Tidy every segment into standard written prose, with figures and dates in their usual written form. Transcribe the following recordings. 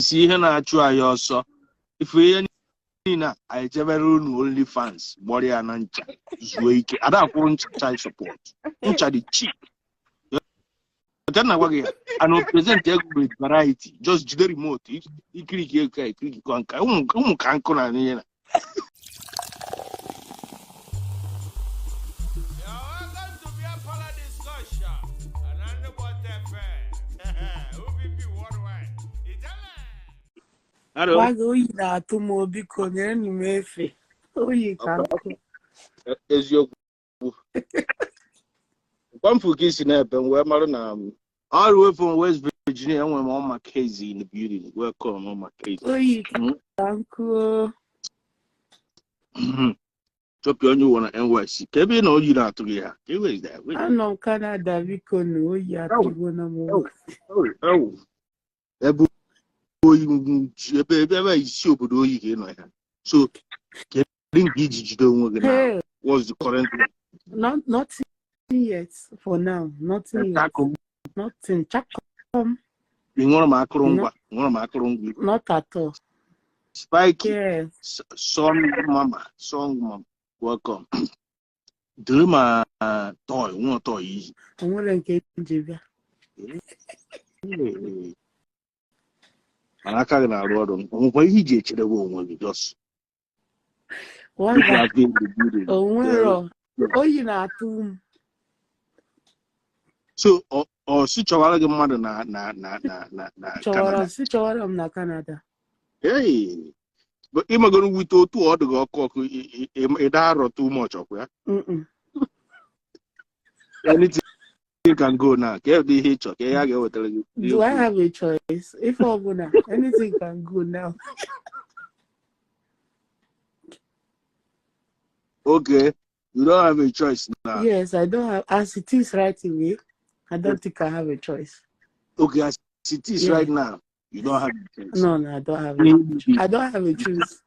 Since ihe na-achụ anyị ọsọ ife ihe niile a, anyị jebere unu OnlyFans gbọrọ ya na ncha zuo ike. Ada akwụrụ ncha child support, ncha dị cheap. Nke na gwa gị ya and present ego with variety, just jide remote ikiriki ego ikiriki nka ụmụ ka nkụ na ihe na. You're welcome to Beer Parlor Discussion. And I'm the OVP Worldwide. Ijele! Hello. Gwa gị, oyi na-atụ m o, biko nyerenụ m efe. Oyi ka nkụ. Eziokwu, mkpamfu ka isi na-ebe m wee mara na all the way from West Virginia, enwere m Ọma Kezi in the building. Welcome, Ọma Kezi. Oyi ka nkụ o. Chọpụ onye ụwa na NYC ka ebe ị na oyi na-atụ gị ya ka ebe is that? Wait. Anọ m Canada, biko na oyi atụgo na m. Ewu. Ebe oyi ebe isi obodo oyi ka ị nọ ya, so kedu nke iji jide onwe gị na Hey, what's the current one? Not, nothing yet for now. Nothing yet. Akụ. Nothing. Chakom. Ị nwere m akụrụngwa, nwere m akụrụngwa. Not at all. Spike. Yes. Song mama, song mama, welcome. Dịrị ma toy nwa toy iyi. O nwere nke nji bịa. Mana aka gị na-arụ ọrụ, o nwekwa ihe iji echedebe onwe gị, just Waga. people have been in the building. O nwere oyi na-atụ m. So ọ si chọwara gị mmadụ na Chọwara Canada. Si chọwara m na Canada. Hey, but ịmagoro wite otu ọ dị gị ọkụ ọkụ, ị da arọ too much ọkụ ya. Mm-mm. Anything can go now. Ka ebe ihe ị chọ ka ihe a ga-ewetara gị. Do I have a choice? If ọbụla, anything can go now. Okay, you don't have a choice now. Yes, I don't have. As it is right away, I don't think I have a choice. Okay, as it is Yeah. right now, you don't have a choice. No, I don't have a. I don't have a choice.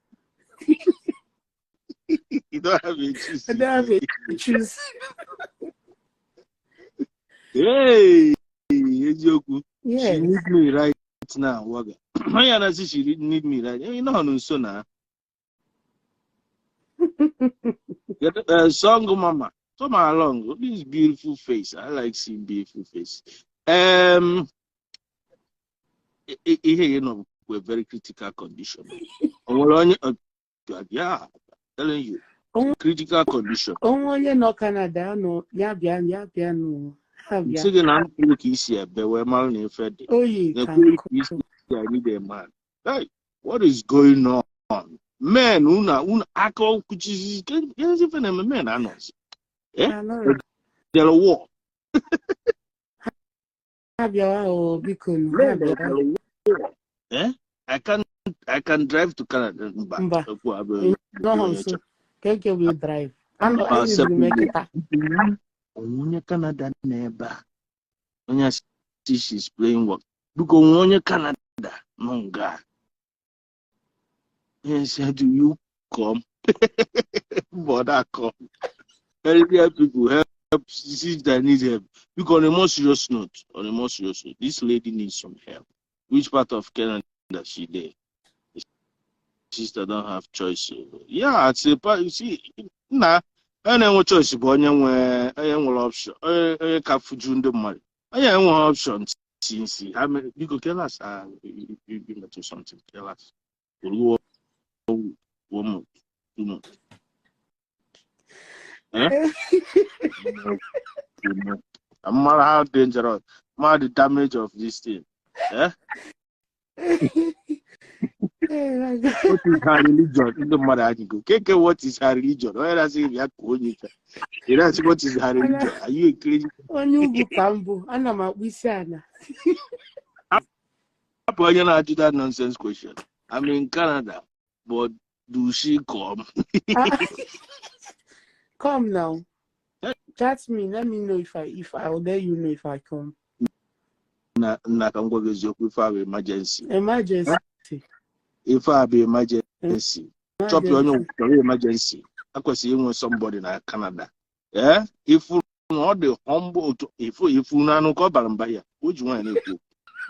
You don't have a choice. I don't have a choice. Hey, eziokwu. She Yes. need me right now, waga. Onye na-asị she need me right. Ị nọ nso na. Song mama, come along. This beautiful face. I like seeing beautiful face. Ihe you know, we're very critical condition. O nwere onye, yeah, telling you, critical condition. Onwe onye nọ Canada nọ ya bịa, ya bịa nụ ha bịa. Nsị gị na mkpụrụ ka isi ebe wee mara na ife dị. Oyi ka Na-ekwu nkụ. ka isi. I need a man. Hey, what is going on? Men, una, una, aka okwuchizi, kedu ife na-eme men anọzi? Eh? Anọrọ. There war. Ha bịawa o, biko nụ ha Men, bịawa. there war. Eh? I can drive to Canada. Mba. Mba. Okwu abụghị Nọghọ onye nso ka eke wee drive. Anọ Ah, anyị biri m kịta. chọrọ. Onye Canada nọ ebe a. Onye asị she's playing work. Biko, onwe onye Canada nọ nga. He said, "Do you come?" But that come. Help people, help see that need help. Because on a more serious note, on a more serious note, this lady needs some help. Which part of Canada she there? The sister don't have choice. Yeah, it's a part. You see, nah, onye na-enwe choice bụ onye nwe onye nwere option, onye ka fuju ndị mmadụ. Onye enweghị option since how many? Biko, tell us, you to something. Tell us. Oluwo 1 month, 2 months. Eh? No matter how dangerous, no matter the damage of this thing. Eh? Oh my God. What is her religion? Ndị mmadụ ajụgo. Keke, what is her religion? Onye na-asị gị bịa ka onye ife. Ị na-asị, what is her religion? Are you a crazy? Onye ugwu ka m bụ, ana m akpụ isi ala. Hapụ onye na-ajụ that nonsense question. I'm in Canada, but do she come? Come now. Chat me, let me know if I will let you know if I come. Na nna, ka m gwa gị eziokwu, ife a bụ emergency. Emergency. Ife a bụ emergency. Chọpụ onye Emergency. chọrọ emergency. Akwesịrị inwe somebody na Canada. Ee, ifu na ọ dị humble otu ifu na anụ ka ọ bara mba ya. O ji nwaanyị na-ekwu.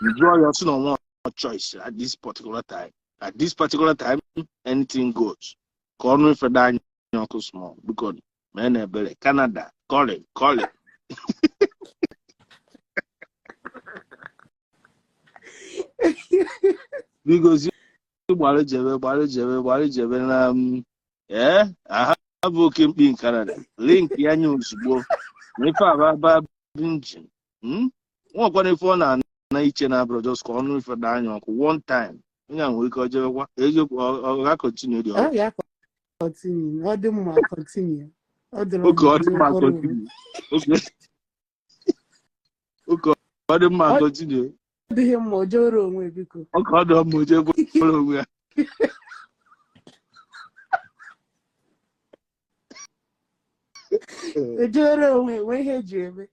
Jụọ ya, ọ sị na ọnwa choice at this particular time. At this particular time, anything goes. Ka ọnụ ifeda anya ọkụ small because mee na ebere Canada calling calling. Because gbara jebe na aha bụ oke mkpi in Canada. Link ya nye ozugbo na ife ababa njin. Nwekwana ife ọ na-ana iche na abụrụ just ka ọnụ ifeda anya ọkụ one time. Onye a nwere ike ọ jebekwa eziokwu ọ ga continue dị ọrụ. Ọ ga continue. Ọ dị mma continue. Ọ dịrọ Oke ọ dị mma mma continue. Oke ọ dị mma continue. Ọ dịghị mma o jewere onwe biko. Oke ọ dị mma o jewere onwe ya. O jewere onwe nwee ihe eji eme.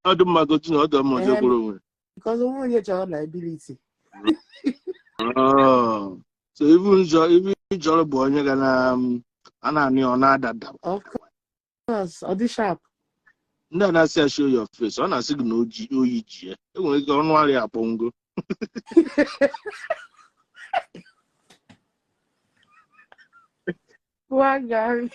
Ọ dị mma continue, ọ dị mma o jewere onwe. Because onwe onye chọrọ liability. So even jọrọ bụ onye ga na a na-anụ ọ na-adada. Of course, ọ dị sharp. Ndị a na-asị ya show your face, ọ na-asị gị na oyi ji ya. Enwere ike ọnụ arịa akpọngo. One guy.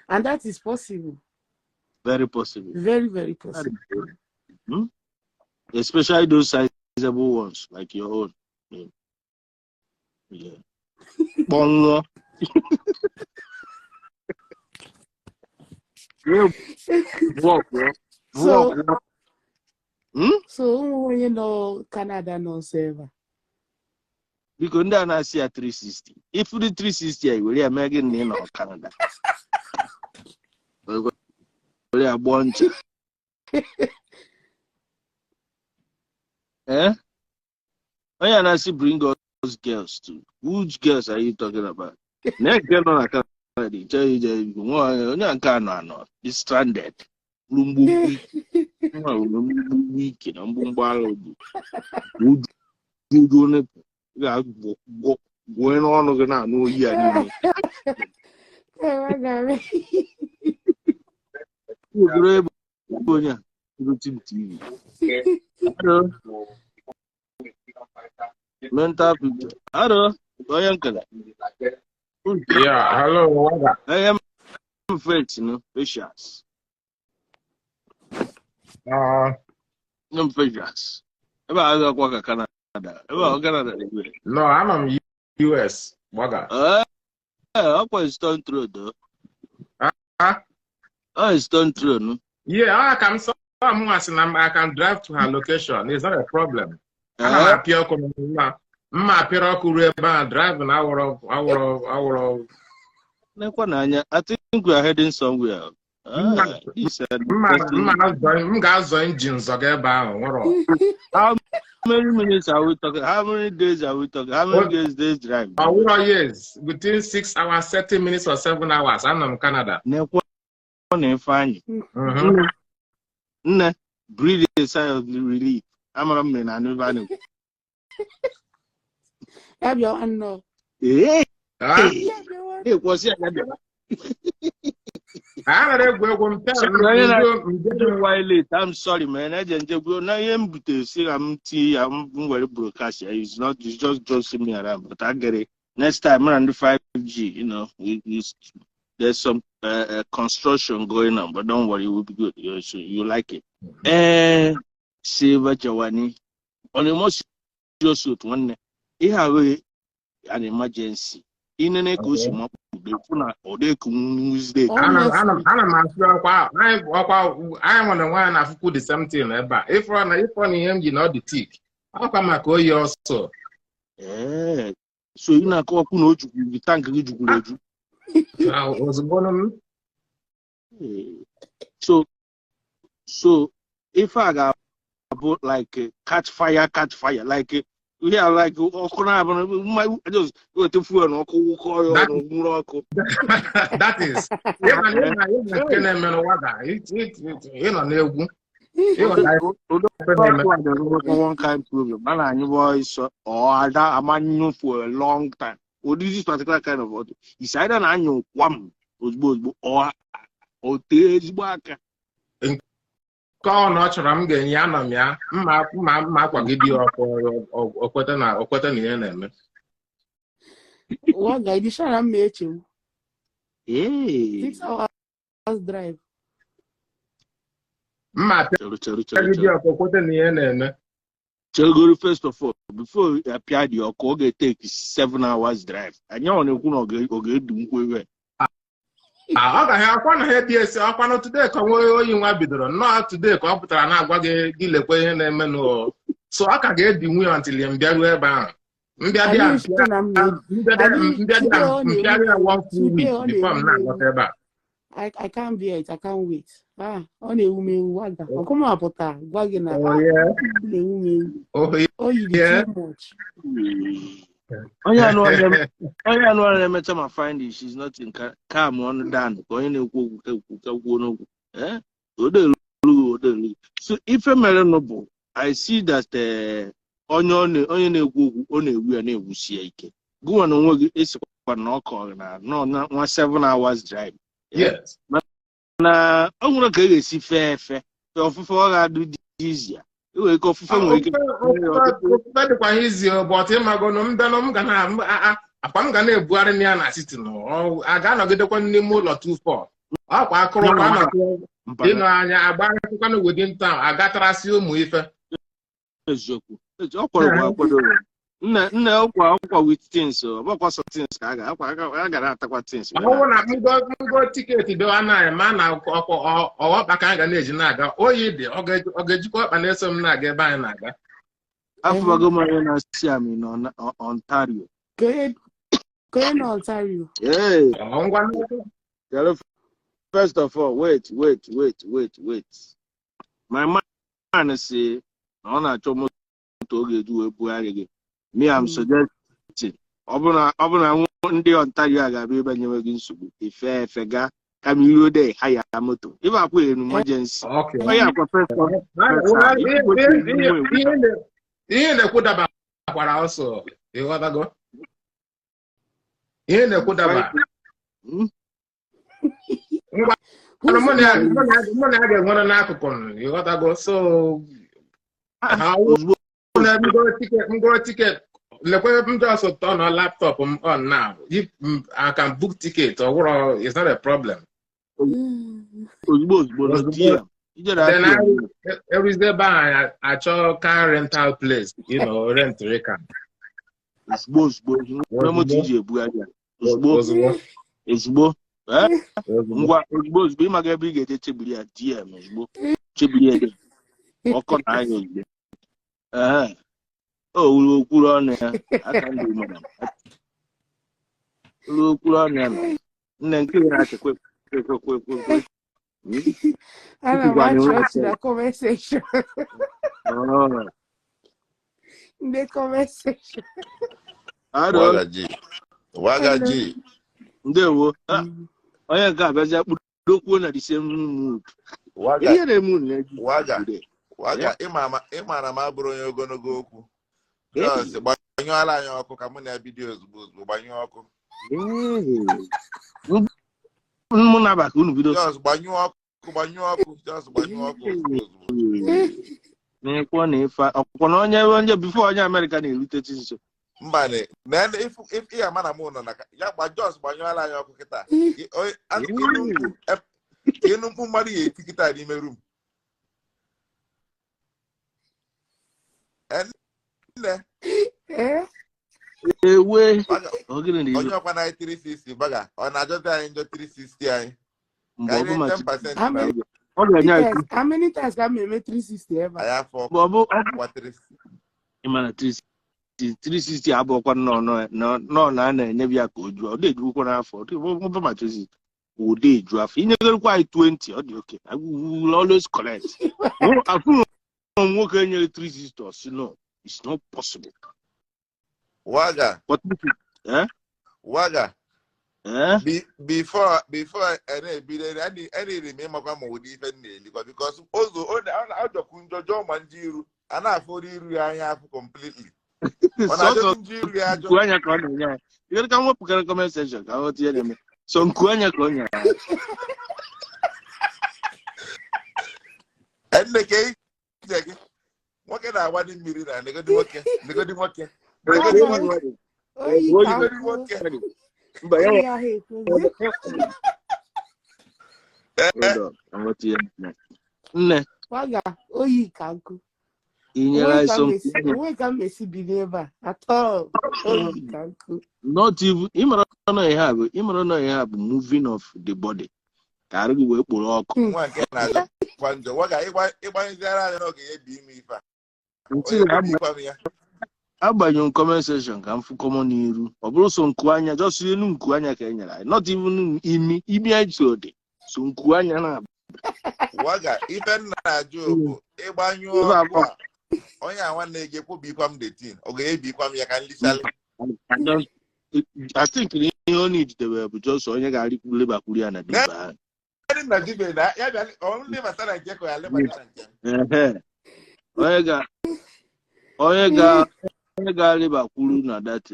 And that is possible. Very possible. Very, very possible. Hmm? Especially those sizable ones like your own. Yeah. Bongo. So, so you know Canada no server. Because ndị a na-asị ya 360. If the 360 I were eme gị na ị nọ Canada. Were agbọ ncha. Eh? Onye na-asị bring us girls too. Which girls are you talking about? Na girl nọ na Canada, onye nke anọ anọ is stranded. Mgbugbu ike na mgbumgbu ala obi. Uju onye ga-gwụọ n'ọnụ gị na-anụ oyi a niile. Ebe onye a TV. Hello. Mental picture. Hello. Onye nkele. Yeah, hello. I am Faith, no? Patience. I'm Patience. Ebe a ga-akwa ka Canada. Ebe a Canada. No, I'm on US. Waga. Akwa Stone Road though. Huh? Oh, Stone Road, no? Yeah, I can I can drive to her location. It's not a problem. I'm driving hour. I think we are heading somewhere. How many minutes are we talking? How many days are we talking? How many days drive? Years. Between 6 hours, 30 minutes or 7 hours. I'm in Canada. Nne, breathe a sigh of relief. I'm a man. I know. Hey, what's it? I'm sorry, man. I didn't go. Now I'm I'm broadcast. It's not. It's just jostling me around. But I get it. Next time, I'm on the 5G. You know, there's some construction going on, but don't worry, it will be good. You like it. Silver Jawani. On a more serious note, one, it have an emergency. In any case, I'm on the one I put the same thing. If one him, you know the tick. How come I call you also? Yeah. So you know, you thank you. So if I got like catch fire, like yeah, like just go to fuel that is one kind problem. Man, for a long time. Or this particular kind of auto. It's either an annual or O tee ezigbo aka. Nke ọ na ọ chọrọ m ga-enye ya, anọ m ya mma mma mma akwagide ya ọkụ, o kweta na ihe na-eme. Waga, ịdị sure na m ma echewu Ee. 6 hours drive? Mma Chere, chere, chere, apịagide chere. ya ọkụ, o kweta na ihe na-eme. Cheregoro, first of all, before apịa dị ọkụ, ọ ga-eteki 7 hours drive. Anyị ọ na-ekwu na ọ ga-edu nkwu ebe. Ah, ọ gaghị akwa na ha esi ọkwa na today ka nwa oyi nwa bidoro nnọọ, today ka ọ pụtara na-agwa gị gị lekwa ihe na-eme nụ, so ọ ka ga-edi nwunye until m bịaruo ebe ahụ, mbịa dị Adịghị sure na m na Adịghị mbịa today ọ na-ewu mbịa m one full today week ọ before m na-ewu m ewu. na-alọta ebe a. I can't bear it. I can't wait. Ah, ọ na-ewu m ewu, waga. Ọkụma pụtara gwa gị na Oh, ah, yeah. ọ na-ewu m ewu. Oh, O yiri yeah. too much. Onye anụ na-emecha ma find it, she's not in calm ọnụ down ka onye na-ekwu okwu ka ekwu ka kwuo n'okwu. Eh? Odelugu, odelugu. So ife mere nụ bụ I see that onye onye na-ekwu okwu, ọ na-ewu ya, na-ewusi ya ike. Gụnwa na onwe gị esikwa na ọ kọrọ na nọ na nwa 7 hours drive. Eh? Yes. Na o nwere ka e ga-esi fee efe fee ofufe, ọ ga-adị dị easier. Enwere ike ofufe nwere ike. Ofufe dịkwa izi, but ịmago m bịanụ m ga na akwa m ga na-ebugharị ya na siti nụ, a ga-anọgidekwa n'ime ụlọ 24 ọkwa akụrụngwa anọkụ ịnọ anya agbarịkwanụ within town agatarasị ụmụ ife. Eziokwu, ọ kwara bụ akwado nne nne ọkwa ọkwa with things, ọ bụkwa sọ things ka a ga akwa a gara atakwa things. Ọ bụrụ na ngo ticket dowa na ma na ọkwa ọkpa ka a ga na-eji na-aga, oyi dị, ọ ga-ejikwa ọkpa na-eso m na-aga ebe anyị na-aga. Afụbago m onye na-asị amị nọ Ontario. Konye na Ontario. Hey, Ọ, ngwa. Hello. First of all, wait, wait, wait, wait, wait. My man si na ọ na-achọ moto ọ ga-eji wee bugharị gị. Me, I'm suggesting, ọ bụrụ na ndị Ontario a ga-abịa ebe nyewe gị nsogbu, ife efe gaa kama iruo de ha ya moto ife akwa emergency. Okay. Onye akwa first of Ihe na-ekwu dabakwara ọsọ, ịghọtago ihe na-ekwu daba. Ngwa, mụ na ya ga-enwere n'akụkụ m, ịghọtago, so ha ozugbo na ngoro ticket, lekwe m just turn on laptop m on now. If I can book ticket or whatever, it's not a problem. Ozugbo ozugbo na Ozugbo. DM ijere Then aka. I eruzie ebe ahụ, achọ car rental place, rent car. Ozugbo ozugbo nwere moto iji ebugharị ya ozugbo. Ozugbo. Ozugbo. Eh? Ozugbo. Ngwa, ozugbo ozugbo, ịmaga ebe ị ga-eje chebiri ya DM ozugbo, chebiri ya dị ọkọ na anya ozugbo. Ee, o wuru okwuru ọnụ ya aka ndị madam wuru okwuru ọnụ ya nọ nne nke ya na-achị kwe kwe kwe kwe kwe kwe. Ana m achị ọchị na comment section. Oh. Ndị comment section. Aro. Waga G. Waga G. Ndewo. Ah, onye nke abịazi kpudokwuo na the same mood. Waga. Ihe na-eme unu na-eji Waga. today. Waga, ịma na m abụrụ onye ogologo okwu. Just gbanyụọla anyị ọkụ ka mụ na ya bido ozugbo ozugbo, gbanyụọ ọkụ. Ee. Mụ nabata unu bido. Just gbanyụọ ọkụ, gbanyụọ ọkụ, just gbanyụọ ọkụ ozugbo ozugbo. N'ekwo na ife ọkwụkwọ na onye before onye Amerịka na-eruteti nso. Mba, na if ị ama na mụ nọ na ya gba, just gbanyụọla anyị ọkụ kịta. Ịnụ mkpu mmadụ ya eti kịta n'ime room. Nne, Eh? Ewe. Waga, Ogene na onye ife ọkwa na anyị 360 baga, ọ na-ajọta anyị njọ 360 anyị. Mgbe Ka ọ bụ anyị ma 10% How na many ọ ga-enye anyị times, how many times ka m eme 360 ebe a? Anyị afọ mgbe ọ bụ kwa 360. Ịma na 360 360 abụọkwa nnọọ nnọọ na a na-enye ya ka o juo, ọ na-ejukwa n'afọ. Ọ bụ ma 360 ụdị eju afọ, inyegorokwa anyị 20, ọ dị oke. We will always collect. Afụrụ m nwoke enyere 360, ọ sị no, it's not possible. Waga, But eh? Waga, Eh? Before a na-ebido, eniri m ịmakwa ma ụdị ife m na-elikwa, because ụzọ ọ na-ajọkwu njọ jọọ ma njọ iru a na-afụrụ iru ya anya afụ completely. Ọ Sọsọ na-ajọzi njọ iru ya ajọ. Nku anya ka ọ na-enye anyị. Ihe ka m wepụkara comment section ka nghọta ihe na-eme, so nku anya ka ọ nyere anyị. Nne ka ije gị nwoke na-agbadi mmiri na negodi nwoke, negodi nwoke, negodi Waga, nwoke, oyi ka negodi nkụ. nwoke. Mba, ya Oyi ahụ ekwezi. Hold on, I'm not. Nne, Waga, oyi ka nkụ. ị nyere Onwe anyị ka m some esi onwe ka m esi bili ebe a atọ, oyi ka nkụ. Not even ịmara na ihe a bụ, ịmara na ihe a bụ moving of the body ka arụ gị wee kporo ọkụ. Nwa nke na-ajọkwa njọ. Waga, ịgbanyeziara anya n'oge ya ebi ime ife a. Ntị Onye na ebi ikwa m ya. Agbanyụ m comment section ka m fụ common n'iru. Ọ bụrụ so nku anya, just elu nku anya ka e nyere anyị, not even imi. Imi anyị so dị so nku anya na Waga, ife m na-ajụ bụ ịgbanyụ Ife ọkụ abụọ. a, onye a nwanne gị ekwobikwa m detin ọ ga-ebikwa m ya ka nlichali. I think na ihe ọ na-ejidebe bụ just onye ga-arịkwu lebakwuru ya na duvet ahụ. Ndị na duvet na ya bịa, ọ nlebata na nke ka ya lebata na nke m. Ehe. Onye ga-arịbakwuru na that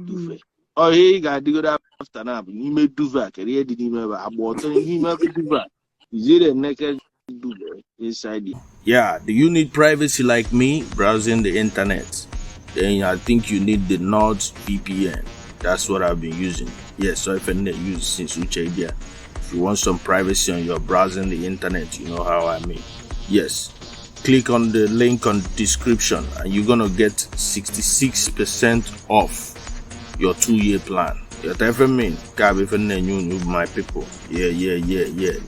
duvet, ọhịa ị ga-adịgodo after na bụ n'ime duvet a, kedu ihe dị n'ime ebe a? Agba ọtọ n'ime duvet a. Is it a naked duvet inside it? Yeah, do you need privacy like me browsing the internet? Then I think you need the NordVPN. That's what I've been using. Yes, so if I use since Uche Idea. If you want some privacy on your browsing the internet, you know how I mean. Yes, click on the link on description and you're gonna get 66% off your 2-year plan. Your different mean, my people. Yeah.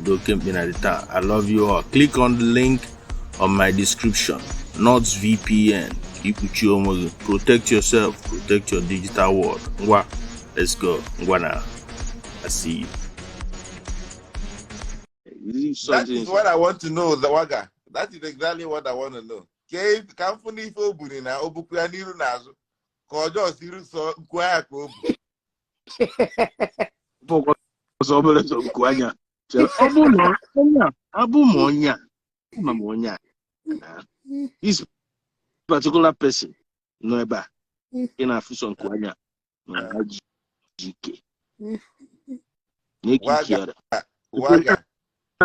Don't keep me at the time. I love you all. Click on the link on my description. NordVPN. Ikpuchi onwe gị. Protect yourself. Protect your digital world. Ngwa, let's go. Ngwa na. I see you. Is it That something is what I want to know, the Waga. That is exactly what I want to know. Ka m fụ n'ife o buri na o bukwu ya n'iru na azụ ka ọjọọ siri sọ nku anya ka o bu. Bụkwa ọsọ obere sọ nku anya. Chere, ọ bụ na onye a, abụ m onye a, ama m onye a na this particular person nọ ebe a ị na-afụ sọ nku anya na ha ji ike na-eke ike Waga, ọra. Waga,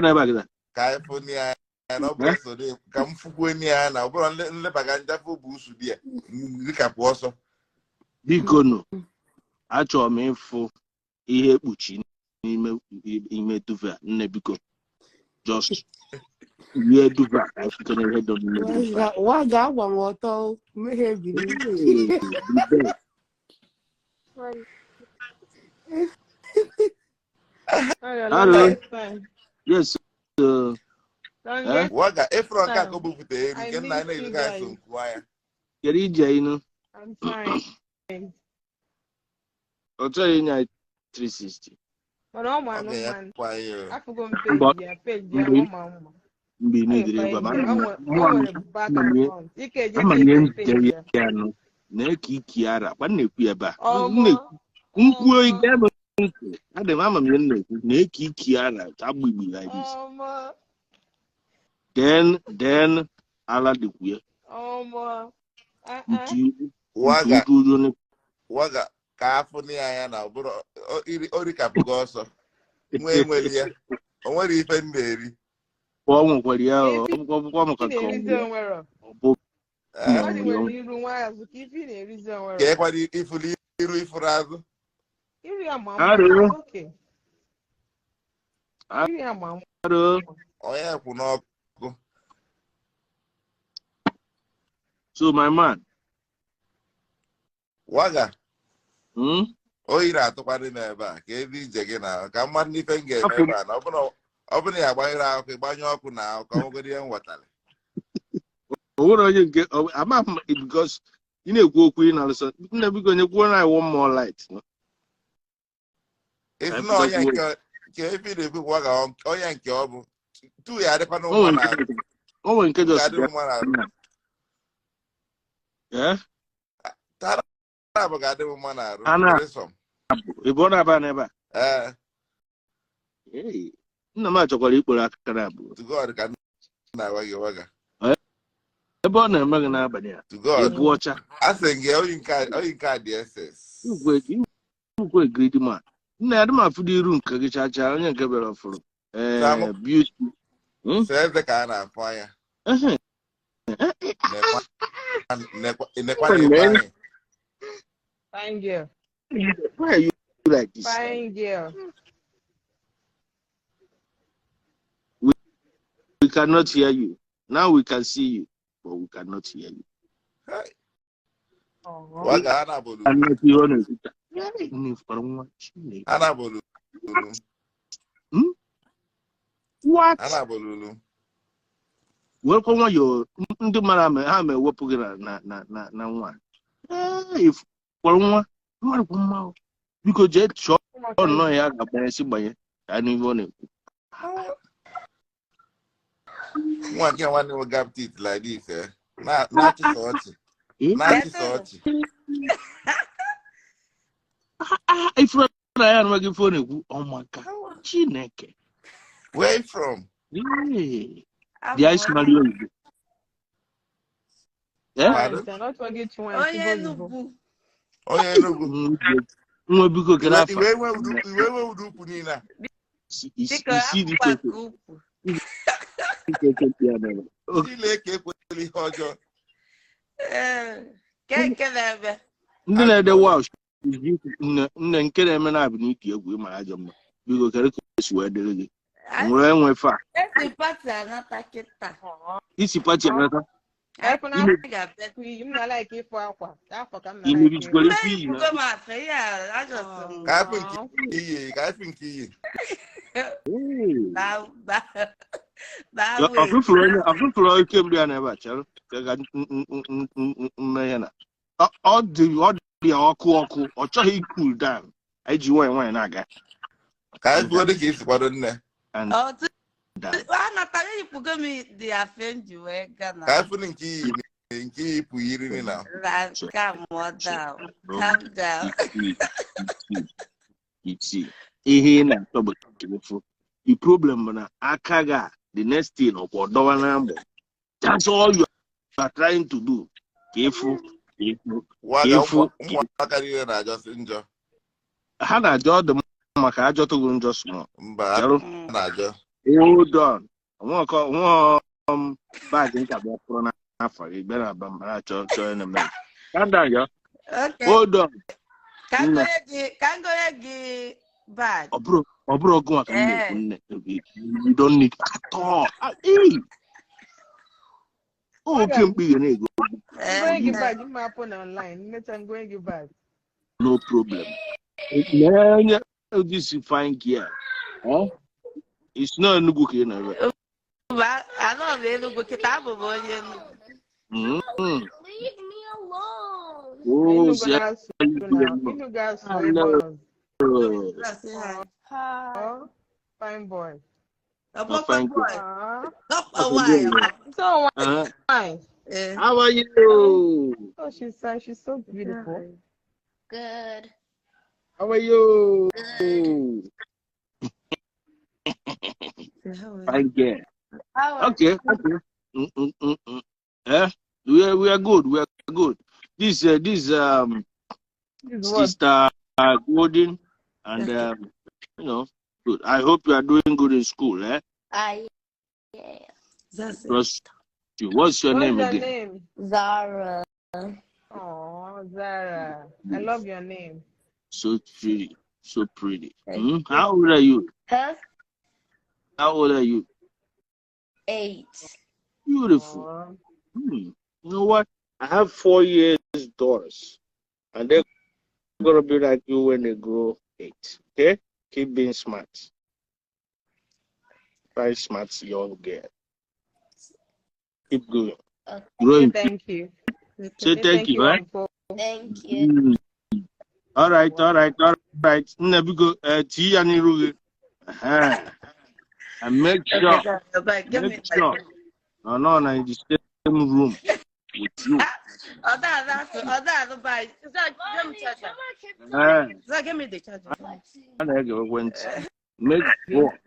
Na ebe a kịta. Ka anyị fụ ya na ọ bụrụ so ka m fụkwuo ya na ọ bụrụ nlebaga njafụ bụ usu di ya rikapụ ọsọ. Biko nụ, achọrọ m ịfụ ihe ekpuchi n'ime ime duvet a. Nne, biko, just rie duvet a ka anyị fụkene ihe dị n'ime duvet a. Waga, waga, agba m ọtọ, mmehie ebili. Hey, duvet. Sorry. Hello. Longest time. Yes. Longest Waga, ịfụrụ nke a ka o time. bupụta eri I nke nna anyị missed you na-erika so guys. nku anya. Kedu ije inu? I'm fine. Ọ chọghị inye anyị 360. Mana ọ ma Ọ anụ ga-enyekwa anyị o. Afụgo m Mba, peji ya, peji ya, mgbe ọ ma mma. mgbe ị Ọ na-edere ga-ekwe gwa m, ndị ama o nwere back ama m ihe account. Ike eje ama m ihe check njide peji ya. ya nụ na-eke iki ara kwa na-ekwu ebe a. Ọmọ, Nkwuo ọmọ, ige m ntị, adị m ama m ihe m na-ekwu na-eke iki ara agbigbi like this. Ọmọ, Then ala dịkwu ya. Ọmọ. Ah ah. Ntu ntu Waga, uju uju. Waga, ka afụ na ya na ọ bụrụ o rikapụgo ọsọ. Nwa enwere ya. O nwere ife m na-eri. Ọ nwekwara ya ọ Ife bụkwa maka ị ka ọ na-erizi nwere onwero. ọ bụ Eh? na Mmadụ nwere nwere iru nwa azụ ka ife ị na-erizi onwero. Ka ekwara ifuru iru ifuru azụ. Iru ya ma mma. Arụ. It's okay. Iru ya ma mma. Arụ. Onye kwụ n'ọkụ. So my man, Waga, Oyi na-atụkwarị m ebe a ka ebe ije gị na ka mmadụ n'ife m ga-eme Afọ ebe a na ọ bụrụ na ya agbanyere akwụkwọ ịgbanyụ ọkụ na akụkọ nwegoro ihe m ghọtara. O nwere onye nke ama m because ị na-ekwu okwu ị na-alụsọ nne, biko nye kwuo na one more light, no? Isi Ka na onye pụtakwuo. nke ka ebe ị na-ekwu Waga, onye nke ọ bụ tu ya adịkwa O n'ụmụ nwere na nke o nwere nke tu just ga-adị bịa ụmụ na na eh tara abụ ga-adị m mma n'arụ. A na Threesome. ị bụ ọ na-aba n'ebe a. Ee. Hey, nna m achọkwara ikporo aka na abụọ. To God ka m na-agwa gị, Waga. Ebe ọ na-eme gị n'abalị a To God. ebu ọcha. A sị gị oyi nke a dị ss. Igwe greedy man, nna ya dị m afụ iru nke gị chacha onye nke bịara ọfụrụ ee Sam. Beauty. Sọ eze ka a na-afụ anya. Ehe. Nekwa nekwa nekwa Come on, na man. Ifeanyị. Fine girl. Why are you like this? Fine girl. We cannot hear you. Now we can see you, but we cannot hear you. Hey, Aw. Waga ha na-abụrụ Cannot hear you. Nwa Chineke. ha na-abụrụ ulu. Hmm? What? Ha na-abụrụ ulu. Werekwa nwayọọ ndị mara ama ha ma ewepụ gị na nwa. Ee, ịfụkwara nwa nwa dịkwa mma o. Biko jee chọọ Ụmụaka nnọọ ya ga-agbanye si gbanye ka anụ ife ọ na-ekwu. Nwa nke nwanne m gap teeth like this, eh? Na-achịsa ọchị. Eh? Na-achịsa ọchị. Ah, ifuru na ya anụmaghị ife ọ na-ekwu ọ maka Chineke. Where you from? Ee, bịa isi mara oyibo. Eh? Pardon? Nwanyị, not forget nwanyị Onye Igbo Igbo. Enugu. Onye Enugu. Nwa biko kere Iwe afa. iwe nwe iwe nwe ụdị ukwu niile a. Biko Isi dị akwụkwọ ike nke ukwu. ike ya mere. Chineke ekwela ihe ọjọọ. Ee, ke na-eme. Ndị na-ede Welsh nne nke na-eme na-abụ n'iti egwu ịmara ajọ mma. Biko kere ka o si wee dịrị gị. Nwere enwe fa. Esi pati anata kịta. Isi pati anata. Efu na Anyị ga-abịa. akwa m na like ịfụ akwa. Afọ ka m na like Imerijikwara ịfụ. ife iyi na. Mmeyikwugo m afe ihe a ajọsị m. Ka afụ nke iyi, ka afụ nke iyi. Hey. Na ba na wee. Ọfụfụrụ onye ọfụfụrụ oke mgbe ya na-ebe a chere ka ga mmehie na ọ dị ọkụ ọkụ ọ chọghị cool down anyị ji nwayọ nwayọ na-aga Ka anyị kwuo dị ka isi kwado nne. and Ọtụ down. anatara eyikwugo m dị afe m ji wee gaa na Ka afụ nke iyi nke iyi pụ yiri na. na calm down. Calm down. Iti ihe ị na-achọ bụ efu. The problem bụ na aka gị a the next thing ọkwa ọdọwa na agbụ. That's all you are trying to do. Ka ịfụ ka ịfụ ka Waga ịfụ ụmụaka niile na-ajọsị njọ. ha na-ajọ ọ dị mma ka ajọ tụgụ njọ small. Mba, ha Chere. na-ajọ. Hold on. Nwa bag nka bịa pụrụ n'afọ gị bịa na aba mara chọọ chọọ na-eme. Calm down, yo. Okay. Hold on. Ka m Nne. gonye gị ka m gonye gị bag. Ọ bụrụ ọgụ maka m na-ekwu Ee. nne. You don't need at all. Ah, Hey. O oke mkpi ga na-ego. Ee. Ngoye gị bag mma apụ na online. Mmecha ngoye gị bag. No problem. Lee onye this fine gear. Eh? It's not Enugu ka ị nọ ebe. Mba, anọ m Enugu kịta abụ m onye Enugu. Mm. Leave me alone. Oh, Enugu si na-asụ na Enugu asụ ebe ọ nọ. Hello. Asị ha. Hi. Oh, fine boy. Ọkpọkọ Fine boy. Aw. Ọkpọ nwanyị. So Uh, why? Ee. how are you? Oh, she's so beautiful. Good. How are you? Good. Fine girl. How are Okay, okay. Eh? We are good. We are good. This this This what? Sister Golden and you know, good. I hope you are doing good in school, eh? I yeah. That's it. Trust you. What's your What's name your again? name? Zara. Oh, Zara. I love your name. So pretty. So pretty. Thank Hmm? How old are you? Huh? How old are you? 8. Beautiful. Aw. Hmm. You know what? I have 4 years daughters, and they're gonna be like you when they grow 8. Okay? Keep being smart. Very smart young girl. Keep going. Okay. Grow Say in peace. thank you. Say Say thank thank you, you, right? Uncle. Thank you. Mm. All right, all right, all right. Nne biko, tii ya n'iru gị. Uh-huh. And make Okay, sure, go back. Give me make sure, no, no, no, in the same room with you. Ọ̀dà bye. Give me charger. Give me the charger. A na-ege ekwentị. Make sure,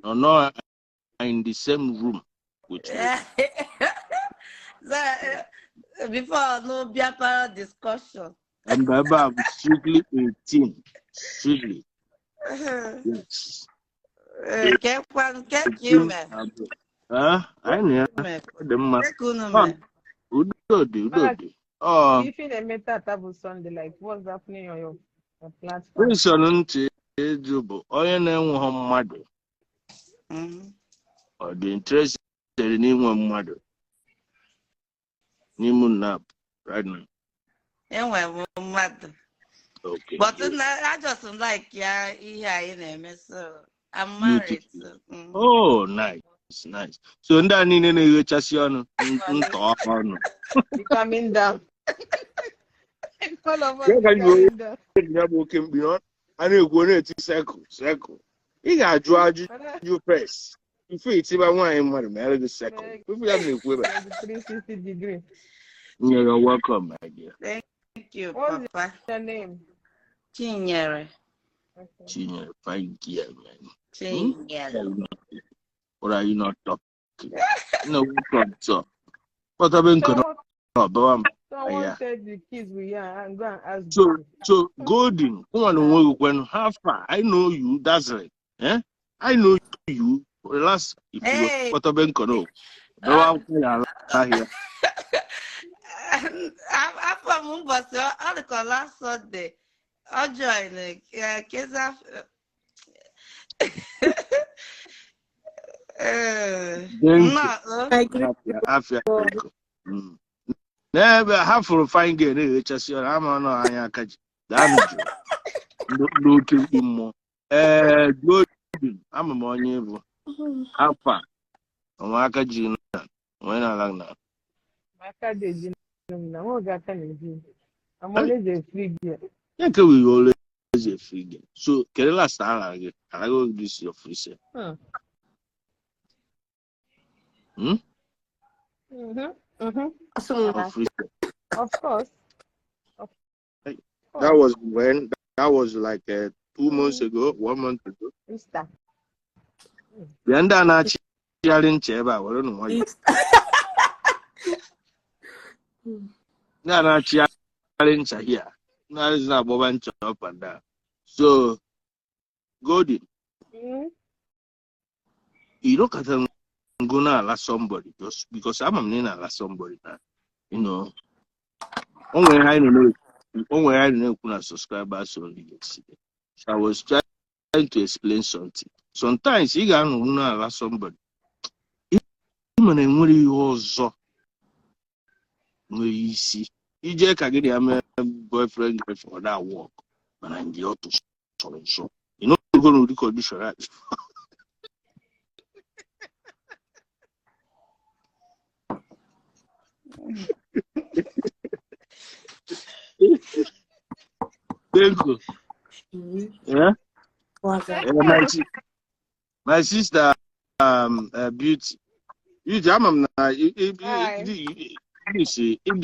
no, no, in the same room with you. So, before no beer parlor discussion. And Baba, strictly 18. Strictly. Yes. Ke kwan ke ka ime. Anyị na ya Mee. ọ dị mma. Ka unu Ọ, mee. udo dị, udo Mark, dị. Ọ if you na-eme tata bụ Sunday, like what's happening on your platform? Wilson ntị ịjụ bụ onye na-enweghị mmadụ ọ dị interested n'inwe mmadụ n'ime nnap right now. Enwere m mmadụ. Okay. But na I just like ya ihe anyị na-eme, so I'm married. Beautiful. So. Oh, nice, nice. So ndị a niile na-eghechasị ọnụ ntọ ọnụ. Be coming down. All of us Ya be ka ji coming down. ya bụ oke mkpi ọ a na-ekwu ọ na-eti sekụl sekụl. Ị ga-ajụ Mana ajụjụ first. Ife itiba nwaanyị mmadụ ma gị sekụl. Ife ya m na-ekwu ebe a. 360 degree. You're welcome, my dear. Thank you, What's Papa. your name? Chinyere. Okay. Chinyere, fine girl, man. Hmm? Chinyere. What are you not talking? No, welcome, sir. What have been Someone, someone Yeah. said the kids will hear and go and ask So, them. so Golden, when how far? I know you, that's right. Eh? I know you. For the last, if you Hey. what have been here. Afọ m ụbọchị ọ dịka last Sunday ọ join keza. Nnọọ. I agree. Afia. N'ebe ha fụrụ fine girl na-eghechasị ọrụ ama nọ anya aka ji daanụ jụrụ ndị oke mkpu mmụọ. Ee, Golden, ama m onye bụ afa onwe aka ji na onwe na-ala na Aka dị eji m na nwa oge aka na-eji. I'm always a free girl. Ya nke we always a free girl. So kere last ala gị ala gị this your free self. Hmm? Mm-hmm. Mm-hmm. Your free self. Of course. Of That course. was when that was like 2 months ago, 1 month ago. Easter. Bịa ndị a na-achịgharị ncha ebe a were nụ nwayọọ. Ndị a na-achịgharị ncha here na-arịzi na-agbaba ncha up and down. So Golden, you look at them gonna allow somebody just because I'm a na-ala somebody na o nwere ihe anyị nọ na- o nwere ihe anyị nọ na-ekwu na subscribers only yesterday. So I was trying to explain something. Sometimes ị ga-anọ na-ala somebody ị ma na enwere ihe ọzọ nwere isi ije ka gị na ya mee boyfriend girlfriend ọ na work mana ndị ọ tụsọrọ nsọ ị nọgo n'ụdị condition a. Thank you. Yeah? Waza. My sister, Beauty. Beauty, I'm na Hi. you see, if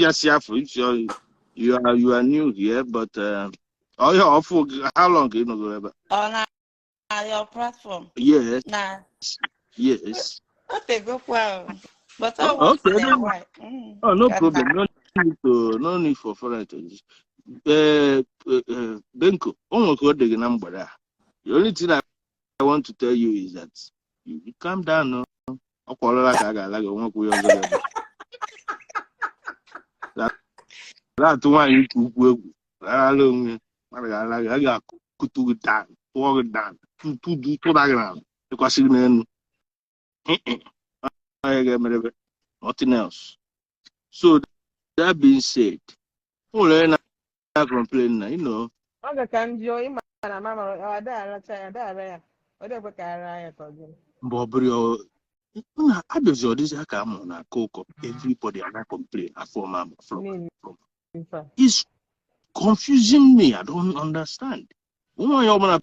you are new here, but oh yeah, awful. How long you know go ever? Ọ na your platform Yes, na yes. o tegokwa o. But ọ Oh, once okay. in a No, while. oh, no Ka problem. na No need for foreign to Benko, o nwere ka ọ dị gị na mgbede a. The only thing I want to tell you is that you calm down. No? Ọ kwọrọla ka a ga-ala gị onwekwa ihe ọzọ ga-eme. Na-atụ nwaanyị ike ukwu egwu rarala onwe ya mmadụ ga-ala gị a ga-akụtu gị down tụọ gị down tụda gị n'ala tụkwasị gị n'elu. Onye ga-emerebe nothing else. So that being said, o nwere onye na-complain na Ọ ga ka m jụọ ịma na mama ọ ada aracha ya ada ara ya ọ dịkwa ka ara ya ka ọ gịnị. Mgbe ọ bụrụ ya na abịazi ọ dịzị ka a mụrụ na aka ụkọ everybody ana complain afọ ma afọ Niile ife a. It's confusing me. I don't understand. Nwaanyị ọbụla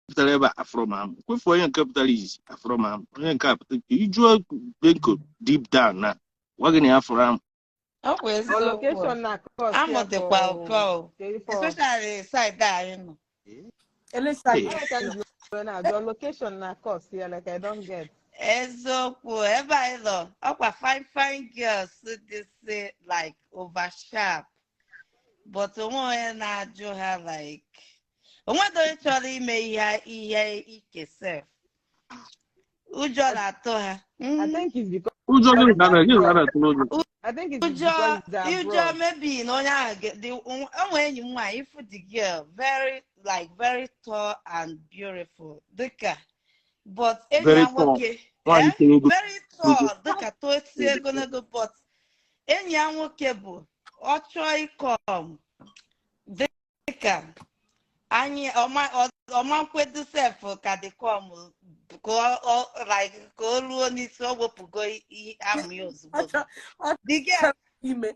pụtara ebe a afọrọ m amụ kwefu onye nke pụtara izizi afọrọ m amụ onye nke a pụtara ijuo Benko deep down na gwa gị na ya afọrọ amụ. Ọ bụ Ọ eziokwu. Location na cost Amụ ya dịkwa ka ụkọ o. ka ife ọ. Especially side a anyị nọ. Elisa. Hey. Ọ ka m ji wee na-ajụ location na cost ya, like I don't get. Eziokwu, ebe anyị nọ ọkwa fine fine girls dị like over sharp, but onwe onye na-ajụ ha, like onwedo onye chọrọ ime ihe ike sef, ụjọ na-atụ ha. I think it's because Ụjọ gịnị ka a na-atụrụ ụjọ? I think it's Ụjọ because they're ụjọ abroad. maybe na onye ahụ onwe enyi m nwaanyị ifu the girl very like very tall and beautiful dịka but enyi Very ya tall. nwoke Nwaanyị eh, toro ogologo. very tall dịka tosie ogologo but enyi ya nwoke bụ ọ chọọ ịkọm dịka anyị ọma nkwedo sef ka dị kọm ka like ka o ruo n'isi o wepụgo amụ ya ozugbo Ọ the girl chọrọ ime.